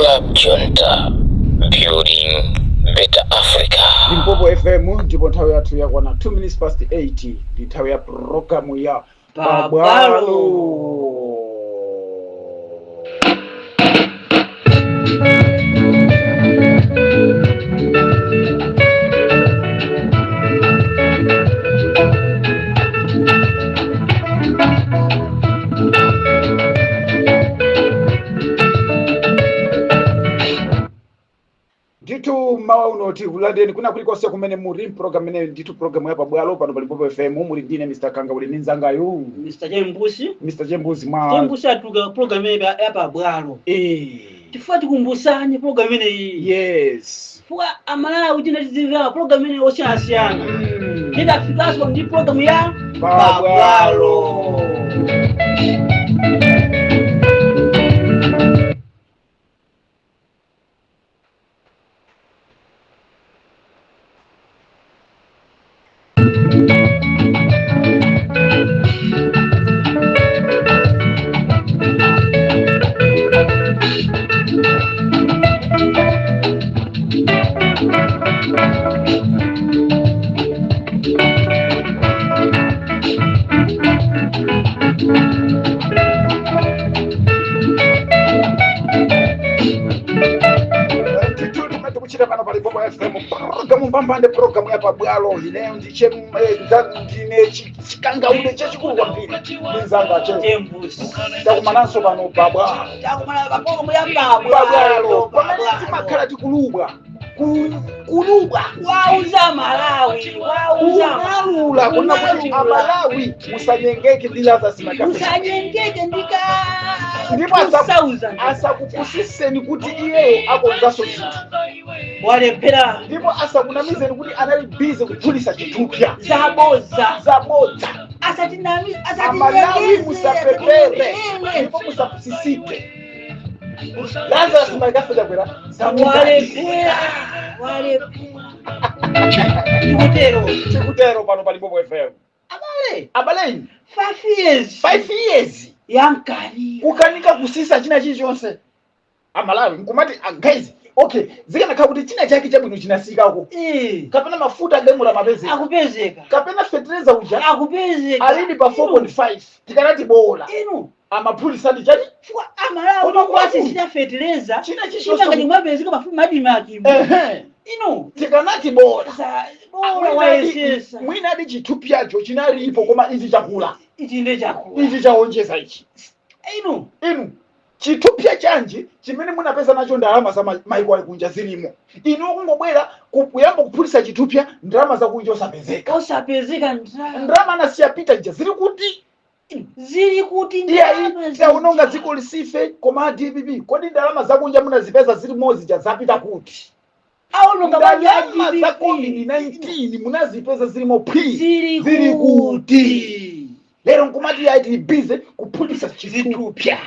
Club Junta, building better Africa. Limpopo FM, ndipo nthawi yathu yakwana 2 minutes past 8, ndi nthawi ya programu ya Pabwalo. Ndithu mawa uno tikulandireni kuna kulikonse kumene muli mpulogalamu imeneyo, ndithu pulogalamu ya Pabwalo pano pa Limpopo FM. Muli ndine Mr Kanga, uli ndi mnzangayu Mr Chembusi. Mr Chembuzi mwa Chembusi atuluka program imene ya Pabwalo. Chifukwa tikumbusani program imeneyi. Chifukwa Amalawi china tizimvera program imene osiyanasiyana. Tidafikanso ndi program ya Pabwalo. Ndithu timene tikuchita pano pa Limpopo FM, programu mbambande, programu ya Pabwalo. Ineyo ndiche ndine chikangaude chachikulu kwambiri ndi mnzanga che Chembusi. Takumananso pano pabwalo. Takumana pa program ya Pabwalo. Pabwalo. Pamene timakhala tikulubwa, kulubwa. Wauza Malawi, wauza. Kung'alula kuna kuti Amalawi musanyengeke ndi Lazarus McCarthy. Musanyengeke ndika Ndipo 2000. Asakupusiseni kuti iyeyo akonzanso zinthu. Walephera. Ndipo asakunamizeni kuti anali busy kuphulisa chithupsa. Zaboza. Zabodza. Asatinami. Amalawi musapepere ndipo musapusisike. Lazarus McCarthy Chakwera zamudalira. Walephera, walephera, ndikutero. Tikutero pano pa Limpopo FM. Abale. Abale. 5 years. 5 years. Yankani. Kukanika kusisa china chilichonse. Amalawi nkumati, ah, guys, okay, zikanakhala kuti china chake chabwino chinasikako, kapena mafuta agamula mapezeka, Akupezeka. kapena fetereza uja Akupezeka. alili pa 4.5, tikanati bola. Inu. Amaphulisadi chani? Chifukwa Amalawi Koma kwasisira fetereza, china chimanga chilichonse chimapezeka pafupi madimakimu. Inu. Tikanati bola. Bola wayesesa. Mwinadi chithupsacho chinalipo, koma ichi chakula. Ichi nde chakula. Ichi chaonjeza ichi. Inu. Inu, chithupsa chanji chimene munapeza nacho ndalama za maiko akunja zilimo? Inu kungobwera kuyamba kuphulisa chithupsa, ndalama zakunja osapezeka. Osapezeka ndalama. Ndalama anasiya Peter ija zili kuti? Zili kuti? Iyayi. Ndalama Taononga zija. dziko lisife, koma a DPP, kodi ndalama zakunja munazipeza zili zija zapita kuti? Aononga banja. Ndalama za COVID-19 munazipeza zilimo phwi. Zili Zili kuti? kuti? Lero nkumati ayi, tili busy kuphulisa chithupsa.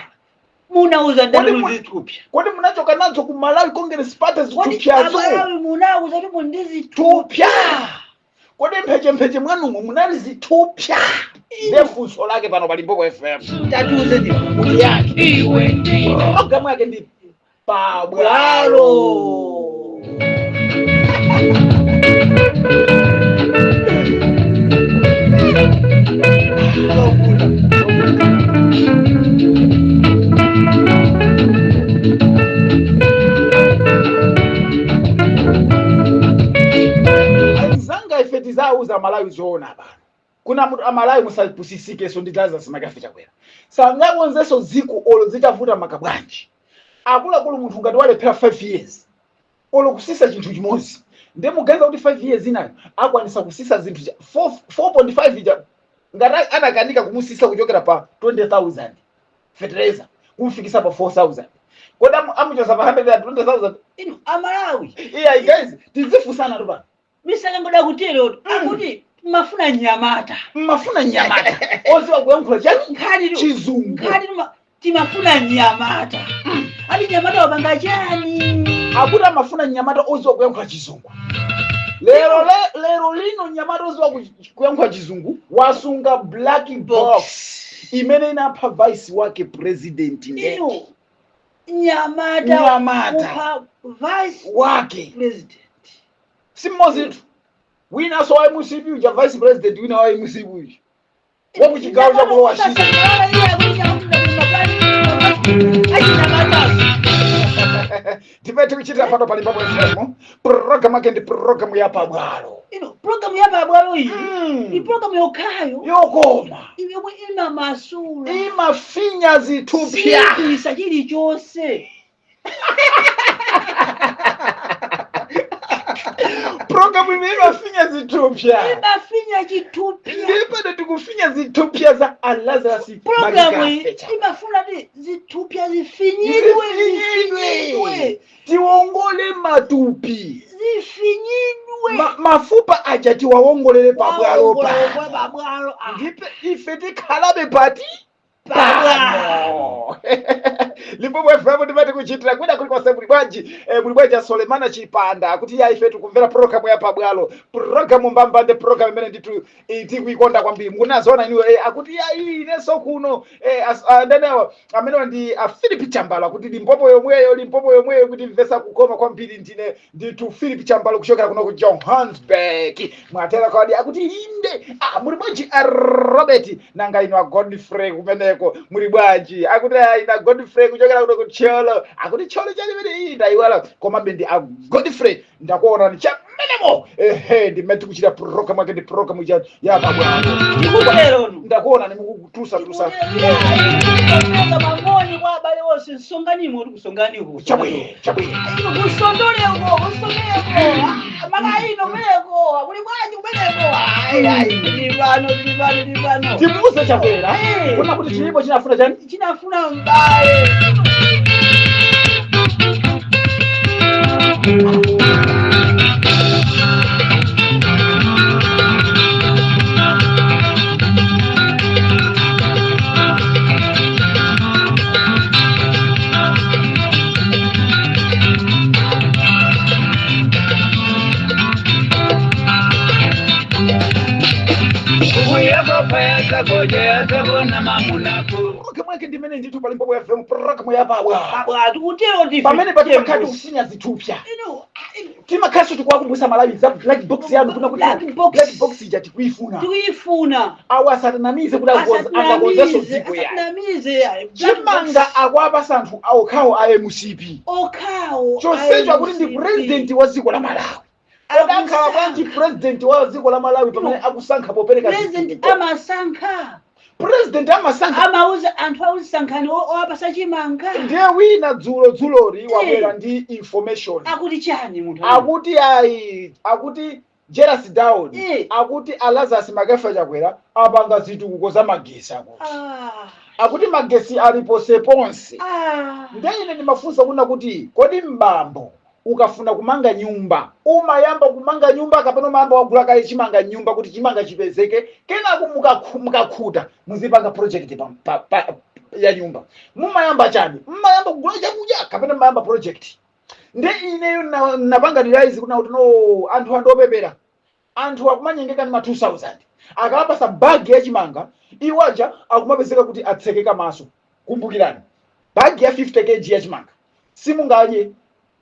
Munauza ndani Kodi muzithupsa? Kodi munachoka nazo ku Malawi Congress Party Kodi zithupsazo? Amalawi munauza kuti mundizithupsa? Thupsa. Kodi mphechempheche mwanumo munali zithupsa? Ndiye funso lake pano pa Limpopo FM. Tatiuze ndi kuti yake programu yake ndi Pabwalo. Bwalo. Anzanga, ife tizauza Amalawi zoona pano. Kuna munthu, Amalawi musapusisikeso ndi Lazarus McCarthy Chakwera. Sangakonzenso dziko olo zitavuta maka bwanji. Akuluakulu, munthu ngati walephera 5 years olo kusisa chinthu chimodzi, ndiye muganiza kuti 5 years inayo akwanisa kusisa zinthu 4 4.5 ija? Ngati anakanika kumusisa kuchokera pa 20,000 fertilizer kumfikisa pa 4000, kodi amuchosa pa 120,000? Inu Amalawi. Iya guys, tizifunsana tu pano. Misakangoda kutero akuti mafuna nyamata. Mmafuna nyamata oziwa kuyankhula chani? Nkhani Chizungu. Nkhani timafuna nyamata ati nyamata wapanga chani? Akuti amafuna nyamata oziwa kuyankhula Chizungu. Lero lero lino nyamata oziwa kuyankhula Chizungu wasunga black box imene inapha vice wake president ndeke. Inu. Nyamata. Nyamata. Kupha vice wake president. Si mmodzitu, winanso wa MCP uja, vice president wina wa MCP uja wakuchigawo chakulowa shida. Achinyamataso. Timene tikuchitira pano pa Limpopo FM, program yake ndi program ya pabwalo. Ino program ya pabwalo iyi ni program yokhayo yokoma yomwe imamasula, imafinya zithupya, sibisa chilichonse. Program imene imafinya zithupya. Imafinya chithupya. Ndipano tikufinya zithupya za Alazarus. Program iyi imafuna ti zithupya zifinyidwe. Zifinyidwe, tiwongole matupi. Zifinyidwe. Mafupa aja tiwawongolere pabwalo pa pabwalo, ah. Ndipe ife tikhalabe pati? Pabwalo. Pano Limpopo FM ndimati kuchitira kwina kulikonse. Muli bwanji? Muli bwanji a Solemana Chipanda? Kuti ya, ife tikumvera program ya pabwalo, program mbambande, program imene nditu tikuikonda kwambiri. Mukunazoona inuyo? Akuti ya, iyi inenso kuno ndenewa amenewa ndi a Philip Chambalo. Akuti Limpopo yomweyo, Limpopo yomweyo, kuti mvesa kukoma kwambiri. Ndine ndithu Philip Chambalo kuchokera kuno ku Johannesburg. Mwatera kodi? Akuti inde. Ah, muli bwanji a Robert? Nanga ino a Godfrey kumeneko muli bwanji? Akuti ina Godfrey kuchokera kuno ku Thyolo. Akuti Thyolo chalimene iyi ndayiwala, komabe ndi a Godfrey, ndakuonani chamenemo. Ehe, ndimene tikuchita program yake ndi program ya pabwalo. Tikutero. Ndakuonani mukutusa tusa. Mangoni kwa abale onse nsonganimo, uri kusonganiko. Chabwe chabwe. Kusondoleko, kusondoleko makaino kumeneko, kuli bwanji kumeneko? Ayi, ayi, tili pano, tili pano, tili pano. Timuuze Chakwera kuna kuti chilipo chinafuna chani? Chinafuna mbale. Program yake ndimene ndithu pa Limpopo FM, program ya pabwalo. Pabwalo, tikutero ndife. Pamene patimakhala tikufinya zithupya, Ino timakhalanso tikuwakumbutsa Malawi za black box yanu, kuna kuti Black box. Black box ija tikuifuna. Tikuifuna. Awo asatinamize kuti angakonzenso dziko ya Asatinamize ayi. Chimanga akuwapasa anthu okhawo a MCP. Okhawo. Chonsecho akuti ndi president wa dziko la Malawi. Adakhala bwanji president wa dziko la Malawi pamene akusankha popereka President zitukuko? amasankha. President amasankha. Amauza anthu, auzisankhani owapasa chimanga. Ndiye wina dzulo dzuloli wabwera ndi information. Akuti chani munthu? Akuti ayi, akuti jealous down. Akuti Alazarus Makafa Chakwera apanga zitukuko za magesi. Akuti akuti magesi ali ponseponse. Ndiye ine ndimafunsa kuna kuti kodi mbambo ukafuna kumanga nyumba umayamba kumanga nyumba kapena umayamba wagula kale chimanga nyumba kuti chimanga chipezeke, kenako mukakhuta muzipanga project ya nyumba? Mumayamba chani? Mumayamba kugula chakudya kapena mumayamba project? Nde ineyo napanga realize kuna kuti no, anthu andopepera, anthu akumanyengeka ndi ma 2000. Akapasa bagi yachimanga, iwaja akumapezeka kuti atsekeka maso. Kumbukirani, bagi ya 50 kg yachimanga simungadye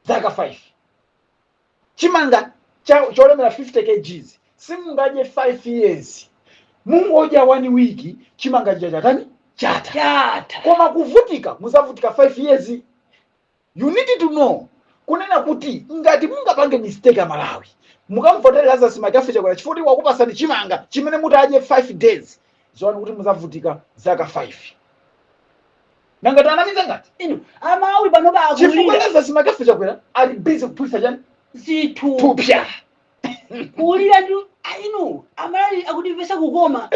zaka 5. Chimanga cholemera 50 kgs simungadye 5 years, mungodya 1 week, chimanga chija chatani? Chatha. Chatha. Koma kuvutika muzavutika 5 years. You need to know kunena kuti ngati mungapange mistake ya Malawi, mukamvotere Lazarus Makafe Chakwera chifukwa wakupasani chimanga chimene mutadye 5 days, zoona kuti muzavutika zaka 5. Nangati anamiza ngati Inu amawi pano chifukwa akulira. Lazarus Makafe Chakwera ali busy kuphulitsa chani? Zithu Thupya. Kulira ndi inu Amalawi akutimvesa kukoma.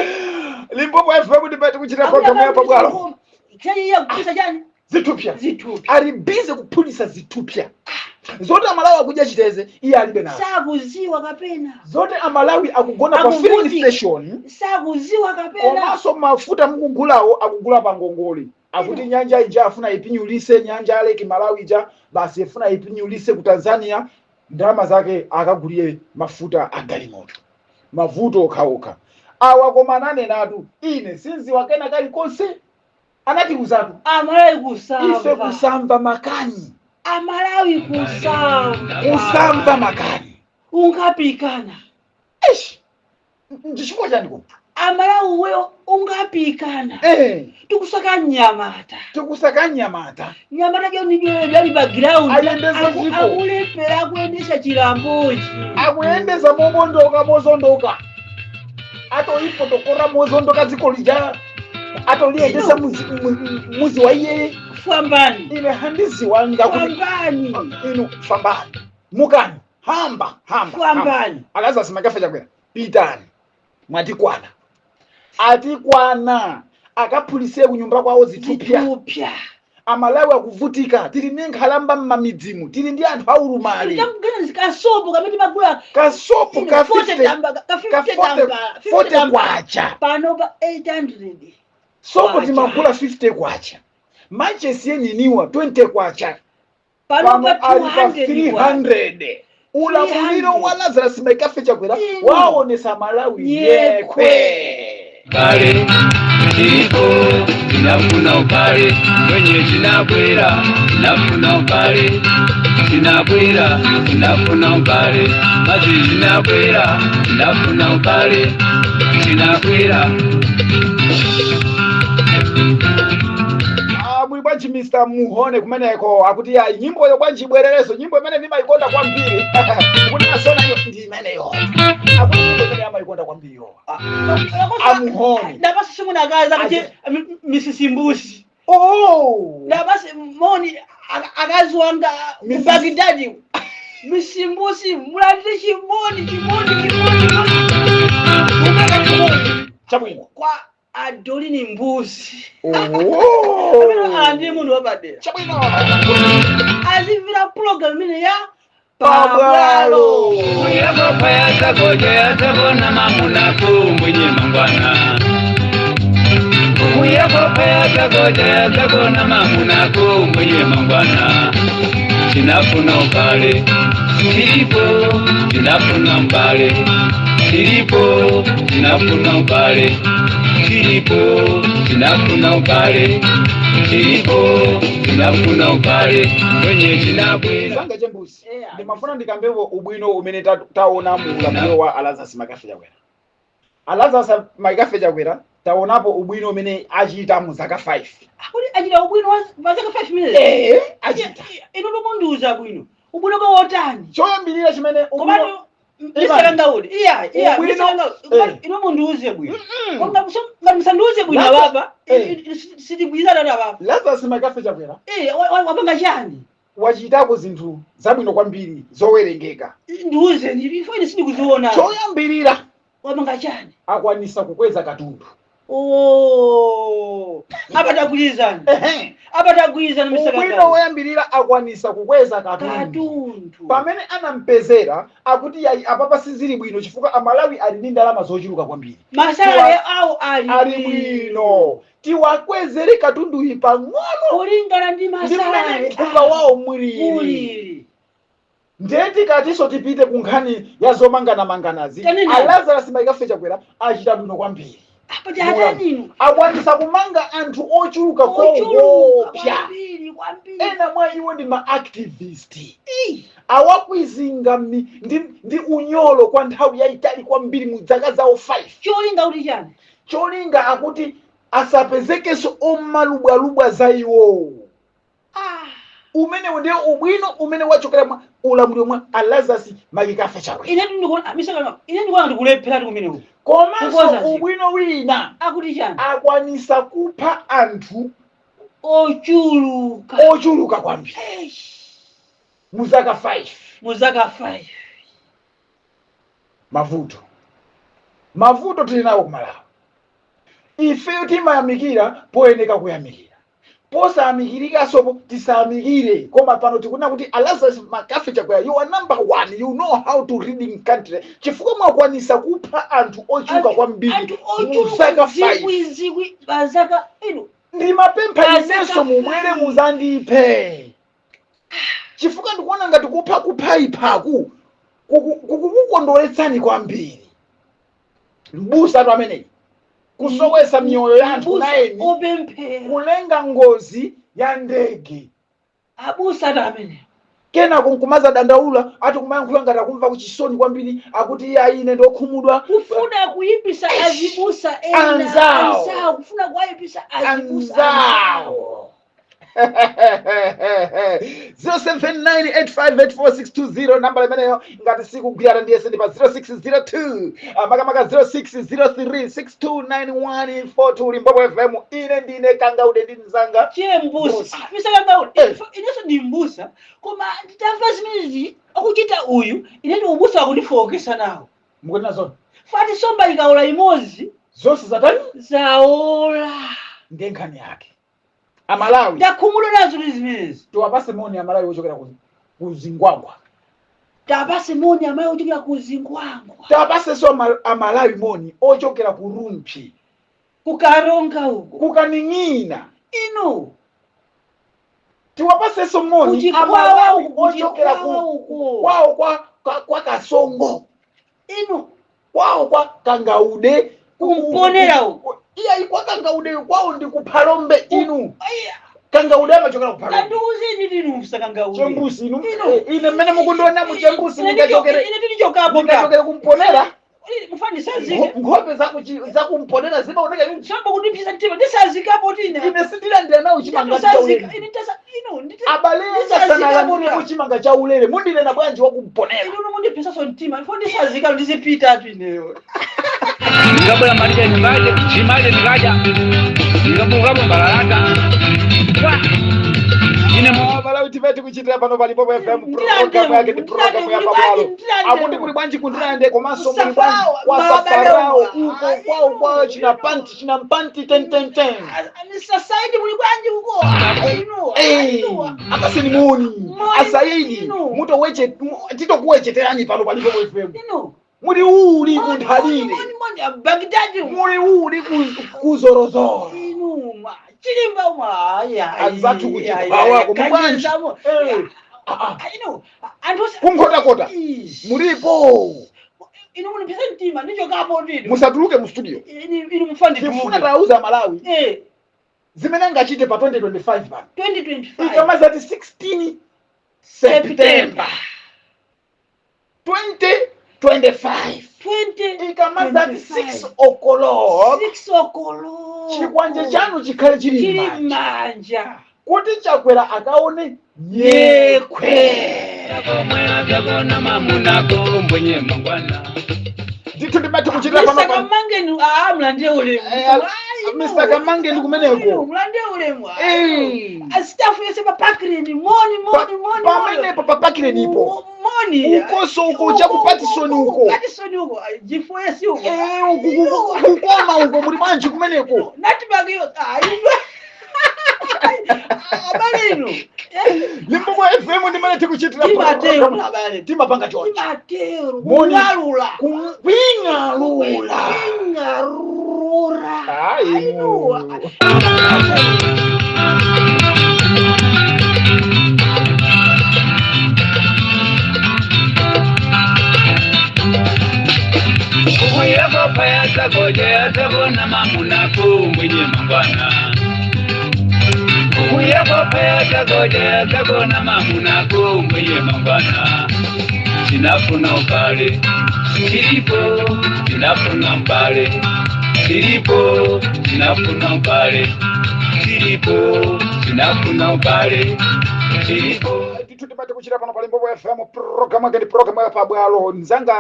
Limpopo FM, ndipati kuchita program ya pabwalo. Chaiya kupisa chani? Zithupya. Zithupya. Ali busy kuphulitsa zithupya. Zoti Amalawi akudya chiteze, iye alibe nazo. Sakuziwa kapena. Zoti Amalawi akugona pa filling Akuvutika. station, Sakuziwa kapena. komanso mafuta mukugulawo akugula pa ngongole. Akuti nyanja ija afuna ipinyulise, nyanja ya Lake Malawi ija basi ifuna ipinyulise ku Tanzania, ndalama zake akagulire mafuta a galimoto. Mavuto okhaokha awa. Koma ananenatu, ine sinziwa kena kalikonse. Anatiuzatu Amalawi ife kusamva. Kusamva makani. Amalawi kusamva. Kusamva makani. Ungapikana. Eish, ndichifukwa chani koma? Amalawi weyo ungapikana. Tikusaka nyamata. Tikusaka nyamata. Nyamata jonijoyali pa ground. Ayendesa dziko. Akulepera akuyendesa chilambochi. Akuyendesa mobondoka, mozondoka, atoipotokora mozondoka dziko lija, atoliyendesa muzi wa iyeye. Fambani. Ine handiziwanga kuti Fambani. Inu fambani, mukani, hamba hamba hamba. Fambani. A Lazarus McCarthy Chakwera, pitani, mwatikwana, atikwana. Akaphulise kunyumba kwawo zithupya. Zithupya. Amalawi akuvutika, tili ndi nkhalamba mmamidzimu, tili ndi anthu aulumali. Tamugana kasopo kamene magula. Kasopo ka 50 ka ka 50 40 tambala. 40 kwacha. Pano pa 800 Sopo kwacha. Timagula 50 kwacha, machesi yeniniwa 20 kwacha. Pano pano pa ali pa 200 kwacha. 300. Ulamuliro 300. wa Lazarus McCarthy Chakwera Inu. waonesa Malawi Nyekwe. nyekwe. Kale kiripo tinafuna ukale kwenye chinakwera, tinafuna ukale, chinakwera, tinafuna ukale mazi, chinakwera, tinafuna ukale, chinakwera. Ah, muli bwanji Mr Muhone kumeneko? Akuti ya nyimboyo bwanji ibwerereso, nyimbo imene ndimayikonda kwambiri. Kuti asona iyo ndi imeneyo, akuti nyimbo imene amayikonda kwambiri yo Amuhone. Ndapasi simunakaza kuti Mrs Mbusi. Oh. Ndapasi moni akazi wanga. Mrs. Bagdadi Mrs Mbusi, mulandire chimoni, chimoni, chimoni, chimoni, chimoni. Chabwino. Kwa Adolini Mbusi. Oh. Amene alandire munthu wapadera. Chabwino. Azimvera program imene ya Pabwalo. Muyakopayatakojoyatagona mamunako mwenye mangwana, muyakopayatakojoyatagona mamunako mwenye mangwana, tinafuna ukale tilipo, tinafuna mbale tilipo, tinafuna ukale tilipo, tinafuna ukale tilipo, tinafuna ukale kwenye chinakwera. Zanga chembusi. Yeah. Ndimafuna ndikambepo ubwino umene taona mu ulamuliro wa a Lazarus McCarthy Chakwera. A Lazarus McCarthy Chakwera, taonapo ubwino umene achita mu zaka 5. Akuti achita ubwino wa zaka 5 minutes. Eh, achita. Ino tomundiuza bwino ubwino kwa wotani? Choyambirira chimene ubwino Komatu misakangauli iya iya. Misakangauli, ino mundiuze bwino. Koma ngati musandiuze bwino ababa, sitigwirizana na ababa. Lazarus McCarthy Chakwera Eh, wapanga chani? Wachitako zinthu zabwino kwambiri zowerengeka. Ndiuze, ifo ine sindikuziona. Choyambirira, Wapanga chani? akwanisa kukweza katundu. Oh, apa tagwirizana. Ehe. Apa tagwirizana. Ubwino Misakangauli. woyambirira, akwanisa kukweza katundu. Katundu. Pamene anampezera akuti yayi, apapa sizili bwino chifukwa Amalawi ali ndi ndalama zochuluka kwambiri. Ma salary awo ali ali bwino, tiwakwezere katunduyi pang'ono kulingana ndi ndi mmene ma salary mthumba wawo mulili. Mulili. Ndiye tikatinso tipite ku nkhani ya zomanganamanganazi, Tanena. A Lazarus McCarthy Chakwera achita bwino kwambiri. Apa chataninu. Akwanisa kumanga anthu ochuluka Ochuluka. koopsa. Kwambiri, kwambiri. Ena mwa iwo ndi ma activist, awakwizinga ndi unyolo kwa nthawi yayitali kwambiri mu zaka zawo 5. Cholinga kuti chani? Cholinga akuti asapezekenso omalubwalubwa za iwowo. Ah. Umenewo ndiye ubwino umene wachokera mwa ulamuliro mwa a Lazarus McCarthy Chakwera. Ine ndikuona misakano, ine ndikuona ndikulephera kumeneku. Komanso Kukoza zinthu. ubwino wina, Akuti chani? akwanisa kupha anthu ochuluka. Ochuluka kwambiri Eish. mu zaka 5. Mu zaka 5. Mavuto, mavuto tili nawo kumalawi. Ifeyo timayamikira poyeneka kuyamikira, posayamikirikasopo tisayamikire. Koma pano tikunena kuti a Lazarus McCarthy Chakwera, you are number one, you know how to leading country, chifukwa mwakwanisa kupha anthu ochuluka kwambiri anthu mu zaka ochuluka 5. Zikwi zikwi pa zaka ino. Ndimapempha Pa inenso zaka mumwere 5. muzandiphe, chifukwa ndikuona ngati kupha kuphayiphaku kukukondweretsani kwambiri. Mbusa atu ameneyi. Kusowesa miyoyo ya anthu Mbusa 9, opemphera. Kulenga ngozi ya ndege. Abusa ati amene. Kenako nkumaza dandaula, ati kumayankhula ngati akumva kuchisoni kwambiri, akuti iye ine ndokhumudwa. Kufuna kuyipisa azibusa ena. Anzawo. Anzawo, kufuna kuwayipisa azibusa. Anzawo. 0798584620, nambala imeneyo. Ngati sikugwira, ndiyese ndi pa 0602, makamaka 0603629142. Limpopo FM, ine ndine Kangaude ndi mzanga Chiye mbusa. Mbusa. Misa Kangaude. Eh. Inenso ndi mbusa, koma nditamva zimenezi akuchita uyu, ine ndi ubusa wakundifowokesa nawo. Mukuti nazona. Fati somba ikaola imodzi, Zonse zatani? Zaola. Ndiye nkhani yake, Amalawi. Ndakhumudwa nazo ndi zimenezi. Tiwapase moni Amalawi ochokera ku Zingwangwa. Tapase moni amayi ochokera ku Zingwangwa. Tiwapasenso Amalawi moni ochokera ku Rumphi. Kukaronga uko. Kukaning'ina. Ino. Tiwapasenso moni Kuchikwawa Amalawi uko, ochokera kuchikwawa ku uko. kwawo kwa Kasongo. Ino. Kwawo kwa Kangaude. Kumponera uko. Iyayi, kwa Kangaude kwawo ndi kuphalombe inu. Aya. Kangaude amachokera kuphalombe. Tandiuzeni ndinu msa Kangaude. Chembusi inu. Ino. Ine mmene mukundiona muchembusi, ndingachokere Ine tilichokapo. ndingachokere kumponera? Mufanisazike. Nkhope zakumponera zimaoneka inu. Samba kundipisa mtima, ndisazikapo tine. Ine sindilandira nawo chimanga chaulere. Ine ndasa ino ndite. Abale anga sanalandire chimanga chaulere, mundinena bwanji wakumponera? Ino mundipisaso mtima, ifo ndisazika, ndizipita tu ineyo. Ndingabwera malire nyumbaje chimaje ndikaja ndingabukapo mbalalaka wa ine mo. Malawi TV, tikuchitira pano pa Limpopo FM. Ndilande, Programu yake ndi ndilande, programu ya muli pabwalo. bwanji, ndilande. Akuti kuli bwanji kundilande, komanso muli bwanji Kusafawa, kwa Safarao mababa. uko kwawo kwa chinapanti chinapanti ten ten ten. Mr. Saidi, muli bwanji uko? Ino. Ino. Akaseni moni. Moni, Asaidi. ino. Mutoweche titokuwecheterani pano pa Limpopo FM. Ino. Muli uli kunthalire. Moni moni Baghdad. Muli uli kuzorozoro. Ino ma chilimba uma aya. Anzathu kuchikhwawako, mubwanji? Ino anthu Kunkhotakota. Ish. Mulipo. Ino munipisa mtima, ndichokapo ndino. Musatuluke mu studio. Ino mufandi. Tifuna tauza Malawi zimene angachite pa 2025 pano. 2025. Ikamazati 16 September 2025, 20 ikamazati 6 o'clock, 6 o'clock, chikwanje chanu chikhale chili chili m'manja m'manja kuti Chakwera akaone nyekhwe. Komwe zakona mamunako mbwenye mangwana. Ndithu ndimati kuchitira pano Mr. Kamangeni, ah, mlandie ulemu. Mr. Kamangeni kumeneko. Mlandie ulemu. Eh. Staff yose papakireni, moni moni moni. Pamenepo papakirenipo. Moni. Ukoso uko cha ku Patison uko. Patison uko, G4S uko. Kukoma uko, muli bwanji kumeneko? Natibag yo, ah, abale ino. Limpopo FM ndimene tikuchitira. Timatero abale. Timapanga choncho. Timatero. Moni. Kung'alula. Kwing'alula. Kung'alula. Ayi. Ino. Uyakopaya sakoje sakona mamunako mwenye mangwana. Uyakopaya sakoje sakona mamunako mwenye mangwana. Tinafuna ubale tilipo, tinafuna mbale tilipo, tinafuna ubale tilipo, tinafuna ubale tilipo. Ndithu timati kuchita pano pa Limpopo FM, program yake ndi program ya pabwalo. Mzanga,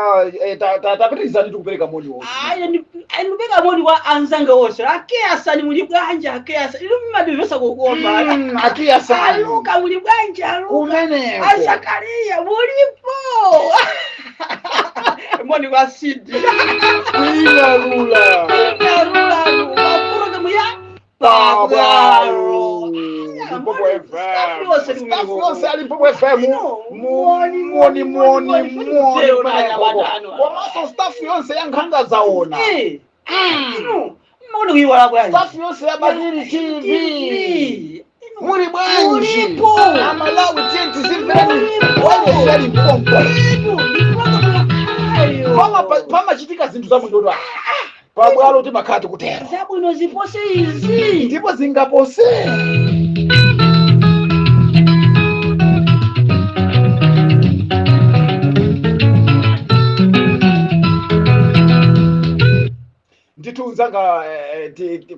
tapitirizani, tikupereka moni wonse. Ayi, ndipeka moni kwa anzanga wonse. Akeyasani, muli bwanji akeyasa? Inu mmadivesa kukomba. Akiyasani. Aluka, muli bwanji aluka? Kumeneko. Azakariya, mulipo? Moni kwa Sidi. Kwing'alula. Programu ya Pabwalo. pabwalo. Limpopo FM. Yonse. Staff yonse ya Limpopo FM. Moni moni moni moni kumeneko. Komanso staff yonse ya Nkhanga Zaona. Inu mmaona kuyiwala bwanji? Staff yonse ya Balili TV. Muli bwanji? Mulipo. Amalawi, tiye tizimverani. Mulipo. Wayesera Limpopo. Inu ndi programu yokhayo. Pamachitika zinthu zabwino. Pabwalo timakhala tikutero. Zabwino zipose izi. Ndipo zingapose. Ndithu nzanga,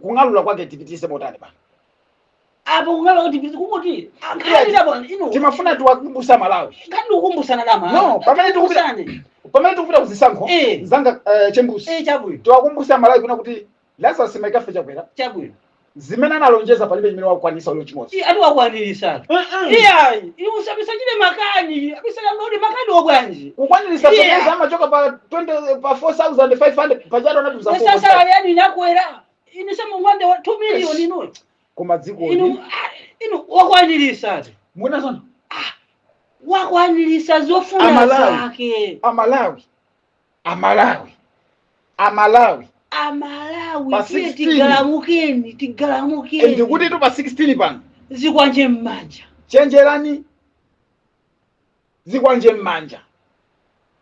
kung'alula kwake tipitise motani pano? Apo kung'alula kuti tipitise kungoti ankhalira bwana ino. Timafuna tiwakumbutsa Malawi. Nkhani ndikukumbusana dama. No, pamene tikupita pamene tikupita kuzisankho, nzanga, Chembusi, Chabwino. tiwakumbutsa Malawi kuna kuti Lazarus McCarthy Chakwera Chabwino. zimene analonjeza palibe chimene wakwanisa ulo chimodzi. Iye atiwakwanirisatu. Iyayi, iwe usabisachite makani, abisakangodi makani obwanji. Kukwanirisa Iya. yeah, amachoka pa 20 pa 4500 pachado anatuza 4.5. Sasa yani inakwera. Inu samungwande wa 2 million inu. Koma dziko Inu inu wakwanirisatu. Muona zona? Wakwanirisa zofuna Amalawi. zake. Amalawi. Amalawi. Amalawi. Amalawi Pa tiye 16. tigalamukeni, tigalamukeni. Ndikuti tu pa 16 pano. Zikwanje m'manja. Chenjerani. Zikwanje m'manja.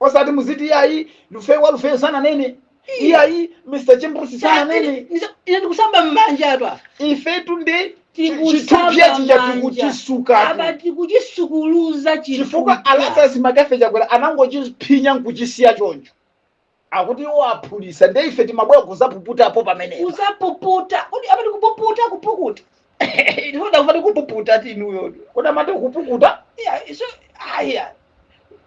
Osati muziti iyayi lufewa lufeyo sana nene. Iyayi Mr. Chimbusi sana nene. Ine ndikusamba m'manja apa. Ifetu ndi Tikusamba chithupya chija manja. tikuchisuka. Apa tikuchisukuluza Chifukwa chithupya. Alazarus McCarthy Chakwera anangochiphinya nkuchisiya choncho. Akuti iwo aphulisa nde ife timabwera kuzapuputapo pamenepo. Uzapuputa. Kodi apa ndikupuputa kupukuta. Ndikuda kufana kupuputa tinuyo. Kodi amati kupukuta? Iya, so aya.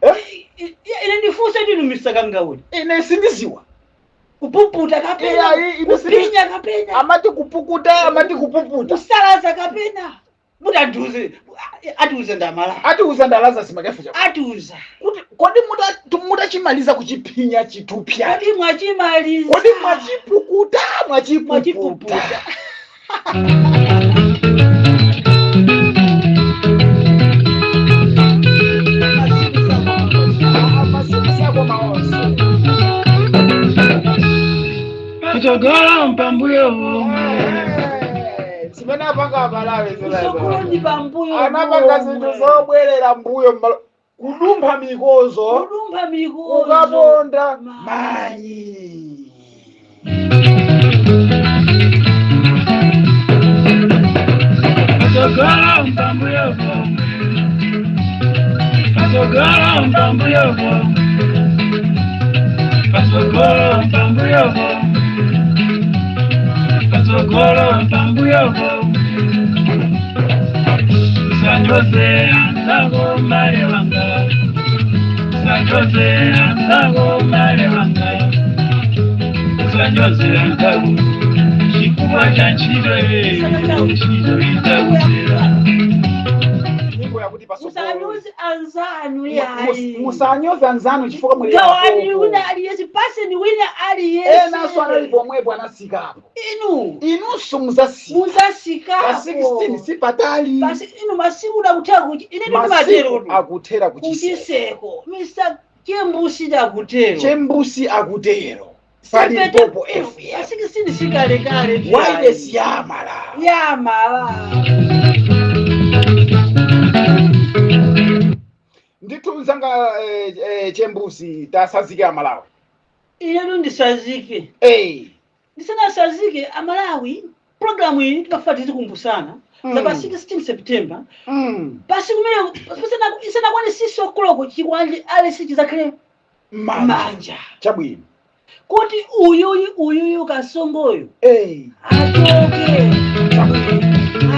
Eh? Iya, ine ndifunse tinu Mr. Kangauli. Ine sindiziwa. Kupuputa kapena. Iya, ine Kupinya kapena. Amati kupukuta, amati kupuputa. Kusalaza kapena. Mutandiuze, atiuze ndamala. Atiuza ndi Lazarus McCarthy Chakwera. Atiuza. Kuti kodi mutachimaliza kuchiphinya chithupya. Kodi mwachimaliza. Kodi mwachipukuta, mwachipuputa. Mwachipuputa. Patsogolo pambuyo pomwe. Zimene apanga Amalawi Usokolo ndi pambuyo. anapanga zinthu zobwerera mbuyo m'malo, kudumpha mikozo, Kudumpha mikozo. kukaponda manyi. Patsogolo pambuyo pomwe. Patsogolo pambuyo pomwe. Patsogolo pambuyo pomwe. Patsogolo pambuyo pomwe. Usanyoze anzako mbale wanga. Usanyoze anzako mbale wanga. Usanyoze anzako. Chifukwa cha ntchito ntchito idzakutera. Nyimbo yakuti pasogolo. Musanyoze anzanu yayi. Musanyoze anzanu chifukwa muli Gawani apopo. wina aliyense, paseni wina aliyense. Enanso anali pomwepo anasikapo. Inu Inunso muzasika. muzasikapo. Pa 16 sipatali. Pasi inu masiku dakuthera kuti ine Masiku ndimatero akuthera kuchiseko. kuchiseko. Mr. Chembusi dakutero. Chembusi akutero. Pali Limpopo FM. Pa 16 sikalekale. Wireless ya Malawi. Ya Malawi. Ndithu mzanga, Chembusi, tasazike Amalawi. Inetu ndisazike. Ndisanasazike Amalawi, programu iyi timafa tizikumbusana. Za pa 16 September. Pasi kumene isanakwane 6 o'clock chikwanje alesi chizakhale manja. Chabwino. Kuti uyuyu uyuyu kasongoyo. Achoke.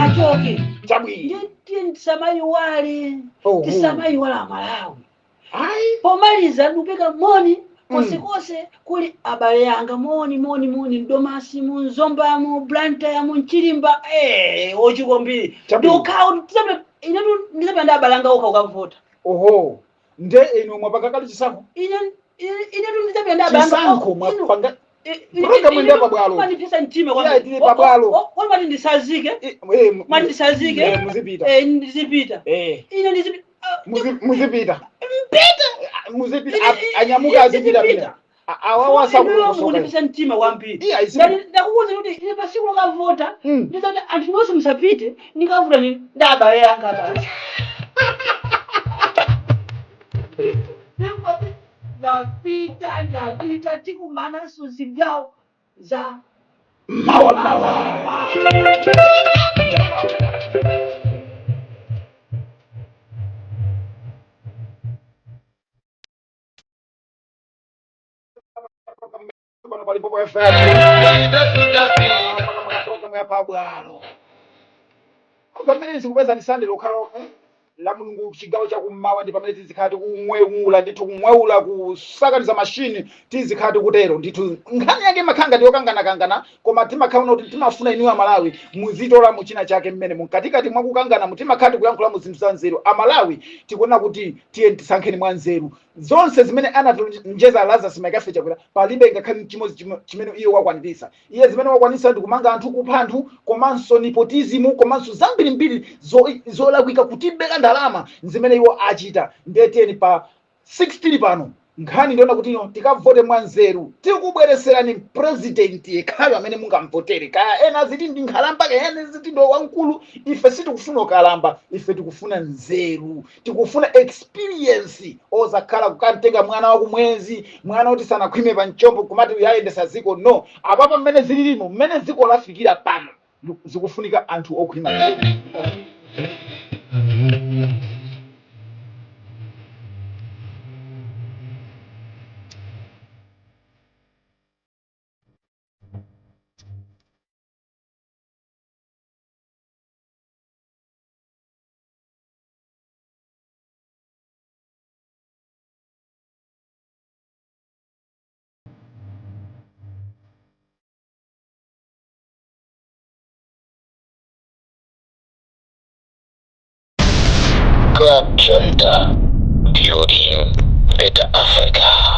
Achoke. Chabwino. Ndiye tisamayiwale. Oho. Tisamayiwale Amalawi. Ayi. Pomaliza ndupeka moni konsekonse kuli abale yanga moni moni moni mdomasi mu Nzombamo, Blantyre mu Mchilimba, ochikombiri. Chabwino. Ndokhawo inetu ndizapanda abale anga okha ukavota. Oho. Nde inu mwapanga kale chisankho? Inetu ndizapanda abale anga. Chisankho mwapanga. Program ndi pabwalo. Manipisa mtima Yeah, tili pabwalo. Kwani ndisazike? Mati ndisazike? Muzipita. Ndizipita. Ine ndizipita. Muzipita. Mpita. Muzipita. Anyamuka azipita pita. Awawa sakusoka. Mukundipisa mtima kwambiri. Iya, isi- Ndakukuwuza kuti ine pasiku lokavota ndizati anthu nonse musapite, ndikavuta ni ndabale yanga basi. Ndapita, ndapita, tikumananso zigawo. Za Mawa mawa. Pano pa Limpopo FM. Programu ya pabwalo. Pamene zikupeza ndi Sunday lokhalokha, la Mulungu chigawo chakummawa, ndi pamene tizikhala tikumweula ndithu, kumweula, kusakaniza mashini, tizikhala tikutero ndithu. Nkhani yake imakhala ngati yokanganakangana, koma timakhala kuti timafuna inuyo Amalawi muzitola muchina chake mmene mkatikati mwakukangana, timakhala tikuyankhula mu zinthu za nzeru. Amalawi, tikuona kuti tiye tisankheni mwa nzeru. Zonse zimene anatilonjeza Lazarus McCarthy Chakwera, palibe ngakhale chimodzi chimene iye wakwanitsa. Iye zimene wakwanitsa ndi kumanga anthu, kupha anthu, komanso nepotism, komanso zambirimbiri zolakwika, kutibera ndalama, zimene iwo achita. Ndiye tiyeni pa 16 pano, nkhani ndiona kuti ino tikavote mwa nzeru. Tikubwereserani president yekhayo amene mungamvotere. Kaya ena aziti ndi nkhalamba, kaya ena aziti ndi wamkulu, ife sitikufuna ukalamba, ife tikufuna nzeru, tikufuna experience. Ozakhala kukamtenga mwana wakumwezi, mwana kuti sanakhwime pa mchombo, kumati yayendesa ziko, no. Apapa mmene zililimo, mmene ziko lafikira pano, zikufunika anthu okhwima. Club Junta, building better Africa.